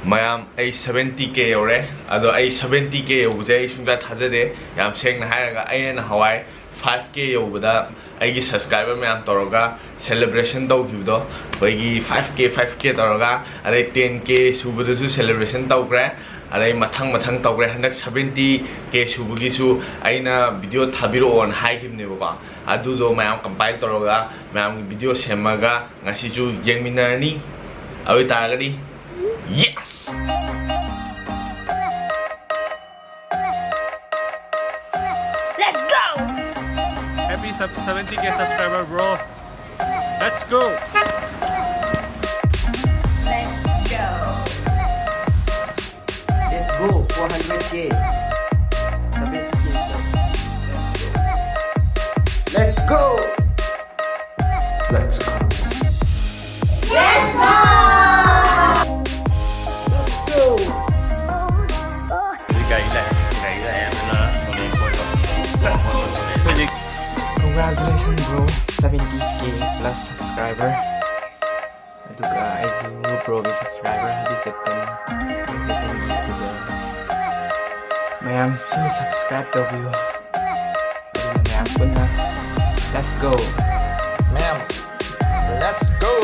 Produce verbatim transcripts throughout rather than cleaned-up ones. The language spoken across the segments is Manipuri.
ꯃꯌꯥꯝ, ꯑꯩ seventy K ꯌꯧꯔꯦ꯫ ꯑꯗꯣ ꯑꯩ seventy K ꯌꯧꯕꯁꯦ ꯑꯩ ꯁꯨꯡꯊꯥ ꯊꯥꯖꯗꯦ꯫ ꯌꯥꯝ ꯁꯦꯡꯅ ꯍꯥꯏꯔꯒ, ꯑꯩꯅ ꯅꯍꯥꯟꯋꯥꯏ five K ꯌꯧꯕꯗ ꯑꯩꯒꯤ subscriber ꯃꯌꯥꯝ ꯇꯧꯔꯒ celebration ꯇꯧꯈꯤꯕꯗꯣ, ꯑꯩꯈꯣꯏꯒꯤ five K, five K ꯇꯧꯔꯒ, ꯑꯗꯩ ten K ꯁꯨꯕꯗꯁꯨ celebration ꯇꯧꯈ꯭ꯔꯦ, ꯑꯗꯩ ꯃꯊꯪ ꯃꯊꯪ ꯇꯧꯈ꯭ꯔꯦ꯫ ꯍꯟꯗꯛ seventy K ꯁꯨꯕꯒꯤꯁꯨ ꯑꯩꯅ video ꯊꯥꯕꯤꯔꯛꯑꯣꯅ ꯍꯥꯏꯈꯤꯕꯅꯦꯕꯀꯣ꯫ ꯑꯗꯨꯗꯣ ꯃꯌꯥꯝ compile ꯇꯧꯔꯒ, ꯃꯌꯥꯝꯒꯤ video ꯁꯦꯝꯃꯒ ꯉꯁꯤꯁꯨ ꯌꯦꯡꯃꯤꯟꯅꯔꯅꯤ꯫ ꯑꯗꯨ ꯑꯣꯏꯇꯥꯔꯒꯗꯤ, yes! Let's go! Happy sub seventy K subscriber, bro. Let's go. Let's go! Let's go, four hundred K. seventy K sub. Let's go. Let's go. Let's go. Gãy lẹ, gãy lẹ nó đi coi coi. Congratulations, bro. seventy K plus subscriber. ꯑꯗꯨꯒ ꯑꯩꯁꯨ broꯒꯤ subscriber ꯍꯟꯗ꯭ꯔꯦꯠ ꯆꯠꯄꯅꯤ꯫ ꯍꯟꯗ꯭ꯔꯦꯠ ꯆꯠꯄꯅꯤ꯫ ꯑꯗꯨꯒ ꯃꯌꯥꯝꯁꯨ subscribe ꯇꯧꯕꯤꯌꯨ꯫ ꯑꯗꯨꯅ ꯃꯌꯥꯝ ꯄꯨꯟꯅ let's go. Ma'am, let's go.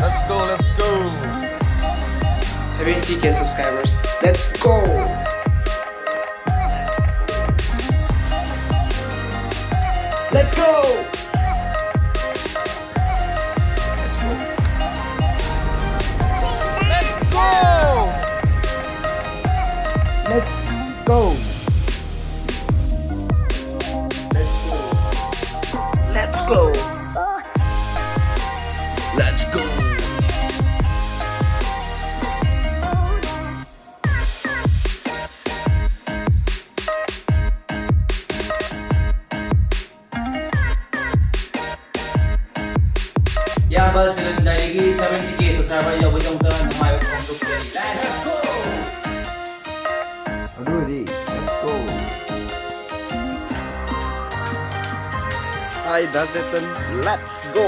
Let's go. Let's go. seventy K subscribers. Let's go. Let's go. Let's go. Let's go. Let's go. Let's go. ꯏꯌꯥꯝꯕ ꯆꯤꯔꯟꯗꯥꯏꯒꯤ seventy K subscriber ꯌꯧꯕꯒꯤꯗꯃꯛꯇ ꯅꯨꯡꯉꯥꯏꯕ ꯐꯣꯡꯗꯣꯛꯆꯔꯤ꯫ Let's go! ꯑꯗꯨꯗꯤ, let's go. Hi, Dazetan, let's go.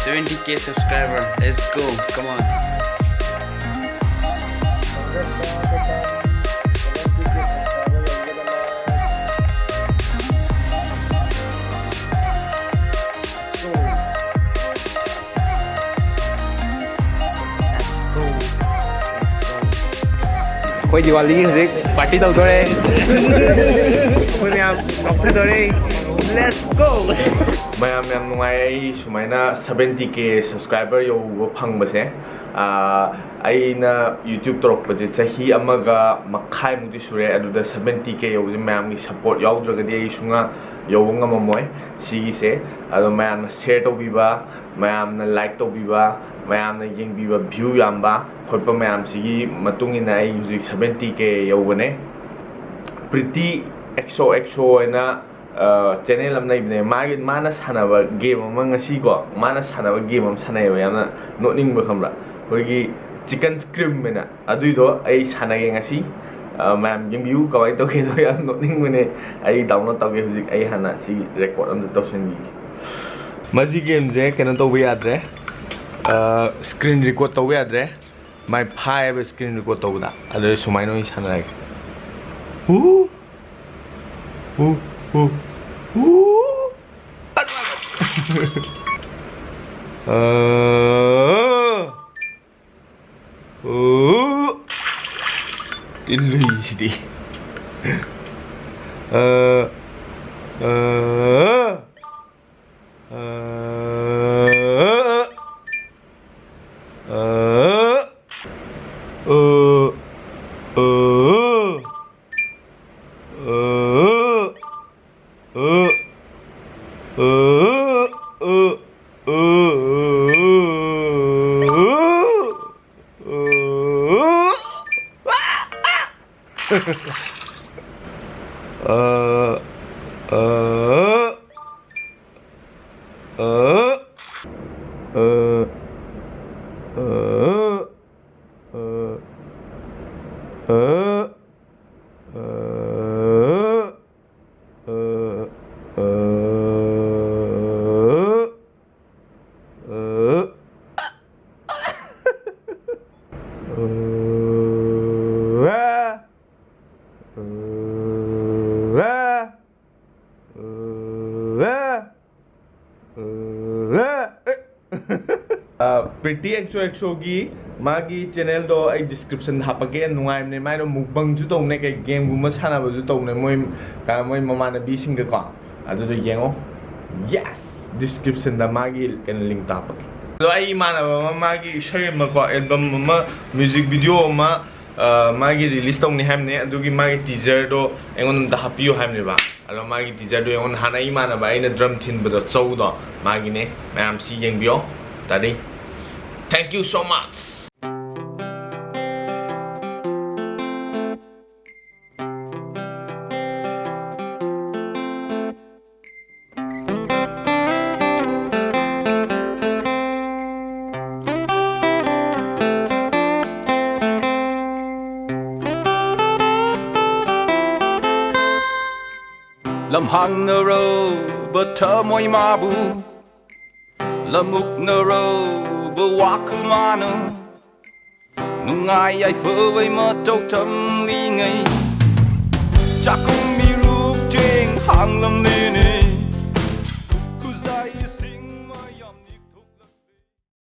Seventy K subscriber. Let's go. Come on. ꯑꯩꯈꯣꯏ ꯗꯤꯋꯥꯂꯤꯒꯤ ꯍꯧꯖꯤꯛ ꯄꯥꯔꯇꯤ ꯇꯧꯗꯣꯔꯦ꯫ ꯑꯩꯈꯣꯏ ꯃꯌꯥꯝ ꯀꯥꯎꯊꯗꯣꯔꯦ꯫ Let's go! ꯃꯌꯥꯝ ꯌꯥꯝ ꯅꯨꯡꯉꯥꯏ꯫ ꯑꯩ ꯁꯨꯃꯥꯏꯅ seventy K subscriber ꯌꯧꯕ ꯐꯪꯕꯁꯦ, ꯑꯥ, ꯑꯩꯅ YouTube ꯇꯧꯔꯛꯄꯁꯦ ꯆꯍꯤ ꯑꯃꯒ ꯃꯈꯥꯏꯃꯨꯛꯇꯤ ꯁꯨꯔꯦ꯫ ꯑꯗꯨꯗ seventy K ꯌꯧꯕꯁꯦ ꯃꯌꯥꯝꯒꯤ support ꯌꯥꯎꯗ꯭ꯔꯒꯗꯤ ꯑꯩ ꯁꯨꯡꯉꯥ ꯌꯧꯕ ꯉꯝꯃꯝꯃꯣꯏ꯫ ꯁꯤꯒꯤꯁꯦ ꯑꯗꯣ ꯃꯌꯥꯝꯅ share ꯇꯧꯕꯤꯕ, ꯃꯌꯥꯝꯅ like ꯇꯧꯕꯤꯕ, ꯃꯌꯥꯝꯅ ꯌꯦꯡꯕꯤꯕ, view ꯌꯥꯝꯕ ꯈꯣꯠꯄ ꯃꯌꯥꯝꯁꯤꯒꯤ ꯃꯇꯨꯡ ꯏꯟꯅ ꯑꯩ ꯍꯧꯖꯤꯛ seventy K ꯌꯧꯕꯅꯦ꯫ Pretty X O X O ꯍꯥꯏꯅ, ꯑ, channel ꯑꯃ ꯂꯩꯕꯅꯦ꯫ ꯃꯥꯒꯤ, ꯃꯥꯅ ꯁꯥꯟꯅꯕ game ꯑꯃ, ꯉꯁꯤꯀꯣ, ꯃꯥꯅ ꯁꯥꯟꯅꯕ game ꯑꯃ ꯁꯥꯟꯅꯩꯌꯦꯕ, ꯌꯥꯝꯅ ꯅꯣꯛꯅꯤꯡꯕ, ꯈꯪꯕ꯭ꯔꯥ? ꯑꯩꯈꯣꯏꯒꯤ Chicken Scream ꯍꯥꯏꯅ, ꯑꯗꯨꯏꯗꯣ ꯑꯩ ꯁꯥꯟꯅꯒꯦ ꯉꯁꯤ꯫ ꯑ, ꯃꯌꯥꯝ ꯌꯦꯡꯕꯤꯌꯨ, ꯀꯃꯥꯏꯅ ꯇꯧꯒꯦꯗꯣ꯫ ꯌꯥꯝ ꯅꯣꯛꯅꯤꯡꯕꯅꯦ꯫ ꯑꯩ download ꯇꯧꯒꯦ ꯍꯧꯖꯤꯛ꯫ ꯑꯩ ꯍꯥꯟꯅ ꯁꯤ record ꯑꯝꯇ ꯇꯧꯁꯟꯈꯤꯒꯦ꯫ ꯃꯁꯤ gameꯁꯦ ꯀꯩꯅꯣ ꯇꯧꯕ ꯌꯥꯗ꯭ꯔꯦ, ꯑ, screen record ꯇꯧꯕ ꯌꯥꯗ꯭ꯔꯦ꯫ ꯃꯥꯏ ꯐꯥꯏꯕ screen record ꯇꯧꯕꯗ꯫ ꯑꯗꯨ ꯁꯨꯃꯥꯏꯅ ꯑꯣꯏꯅ ꯁꯥꯟꯅꯔꯒꯦ꯫ ꯍꯨ, ꯍꯨ, ꯍꯨ, ꯍꯨ꯫ ꯑ, ꯎ꯫ ꯇꯤꯜꯂꯨꯏꯁꯤꯗꯤ꯫ ꯑ, ꯑ, ꯑ, ꯑ, ꯄ꯭ꯔꯤꯇꯤ ꯑꯦꯛꯁꯣ ꯑꯦꯛꯁꯣꯒꯤ ꯃꯥꯒꯤ ꯆꯦꯅꯦꯜꯗꯣ ꯑꯩ ꯗꯤꯁꯀ꯭ꯔꯤꯞꯁꯟꯗ ꯍꯥꯞꯄꯛꯀꯦ꯫ ꯅꯨꯡꯉꯥꯏꯕꯅꯦ꯫ ꯃꯥꯏꯗꯣ ꯃꯨꯛꯕꯪꯁꯨ ꯇꯧꯕꯅꯦ, ꯀꯩ ꯒꯦꯝꯒꯨꯝꯕ ꯁꯥꯟꯅꯕꯁꯨ ꯇꯧꯕꯅꯦ, ꯃꯣꯏ ꯀ- ꯃꯣꯏ ꯃꯃꯥꯟꯅꯕꯤꯁꯤꯡꯒꯀꯣ꯫ ꯑꯗꯨꯗꯣ ꯌꯦꯡꯉꯣ꯫ ꯌꯦꯁ, ꯗꯤꯁꯀ꯭ꯔꯤꯞꯁꯟꯗ ꯃꯥꯒꯤ ꯀꯩꯅꯣ ꯂꯤꯡꯇꯣ ꯍꯥꯞꯄꯛꯀꯦ꯫ ꯑꯗꯣ ꯑꯩ ꯏꯃꯥꯟꯅꯕ ꯑꯃ ꯃꯥꯒꯤ ꯏꯁꯩ ꯑꯃꯀꯣ, ꯑꯦꯜꯕꯝ ꯑꯃ, ꯃ꯭ꯌꯨꯖꯤꯛ ꯚꯤꯗꯤꯑꯣ ꯑꯃ, ꯑ, ꯃꯥꯒꯤ ꯔꯤꯂꯤꯁ ꯇꯧꯅꯤ ꯍꯥꯏꯕꯅꯦ꯫ ꯑꯗꯨꯒꯤ ꯃꯥꯒꯤ ꯇꯤꯖꯔꯗꯣ ꯑꯩꯉꯣꯟꯗ ꯑꯝꯇ ꯍꯥꯞꯄꯤꯌꯨ ꯍꯥꯏꯕꯅꯦꯕ꯫ ꯑꯗꯣ ꯃꯥꯒꯤ ꯇꯤꯖꯔꯗꯣ ꯑꯩꯉꯣꯟꯗ ꯍꯥꯟꯅ ꯏꯃꯥꯟꯅꯕ ꯑꯩꯅ ꯗ꯭ꯔꯝ ꯊꯤꯟꯕꯗꯣ, ꯆꯧꯗꯣ, ꯃꯥꯒꯤꯅꯦ꯫ ꯃꯌꯥꯝ ꯁꯤ ꯌꯦꯡꯕꯤꯌꯣ꯫ ꯇꯥꯗꯤ꯫ Thank you so much. ꯂꯝꯍꯥꯡꯅꯔꯕ ꯊꯃꯣꯏ ꯃꯥꯕꯨ, ꯂꯝꯃꯨꯛꯅꯔꯕ ꯋꯥꯈꯜ ꯃꯥꯅ, ꯅꯨꯡꯉꯥꯏ ꯌꯥꯏꯐꯕꯩ ꯃꯇꯧ ꯇꯝꯂꯤꯉꯩ,